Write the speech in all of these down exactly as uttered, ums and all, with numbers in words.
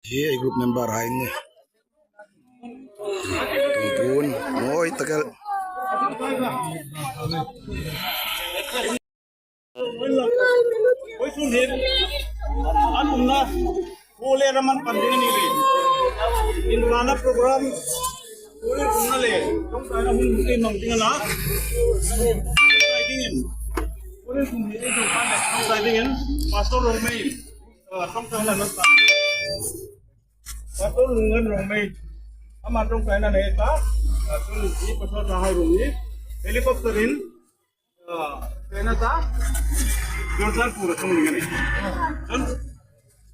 Hi ei group member hai ni. Tun, mawi tak el. Koi sun hin, an umna, ko le raman pan ding a ni le. Inrana program, ko le umna le, ṭawngṭaina hun ei hmang ding a na. Ṭawngṭai dingin, ko le sun hin ei ṭawngṭai le, ṭawngṭai dingin, Pastor Rongmei, ah, ṭawngṭaina nan pan. Pastor Lungngan Rongmei, ama ṭawngṭaina nei ta, ah, Pastor Ṭhahai Rongmei, helicopter-in, Ah, kena ta, Churachandpur a tlung ding a nih. Chun,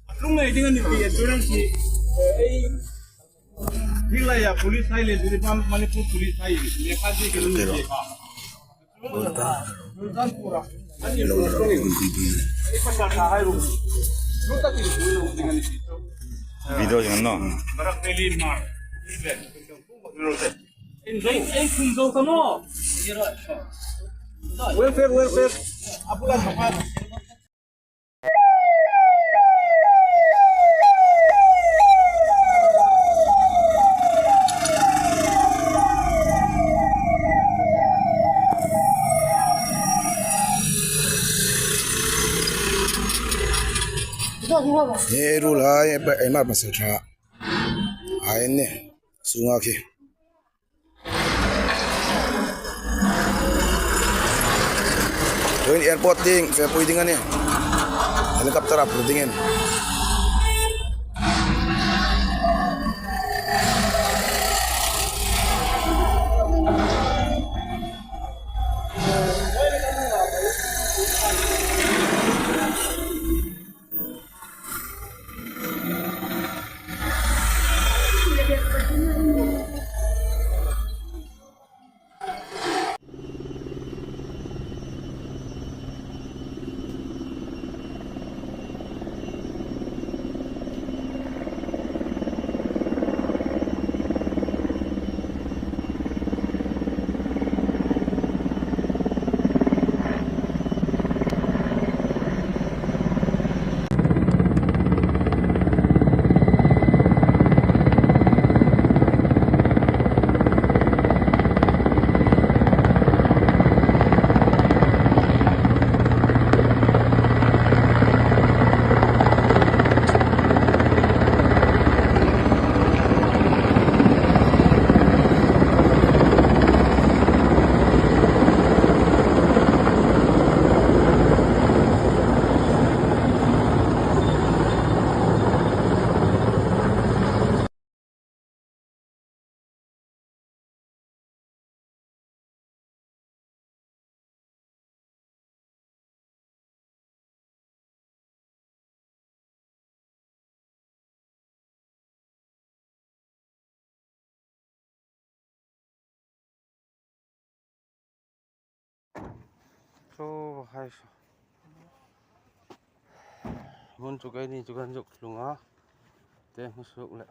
a tlung ngei ding a nih ti assurance hi, eh, ei, hi lai a police hai le, Jiribam Manipur police hai, lekha chi ke lu ni ke kha. Churachandpur a, a ni lo tlung. Ei pasal ta hai ru. Lu ta ti lu ding a nih ti. Video jang no. Barak Valley Mar. Welfare, welfare. Apulan papan. Hi ruolhai, ei ma pasal ṭha. Hai ni, sunga khi. Tuhin airport tieng fepui ding a nih. Helicopter-a phur dingin. Saw hai saw. Hmun chu keini chu kan zuk tlung a. Te hmu suk le.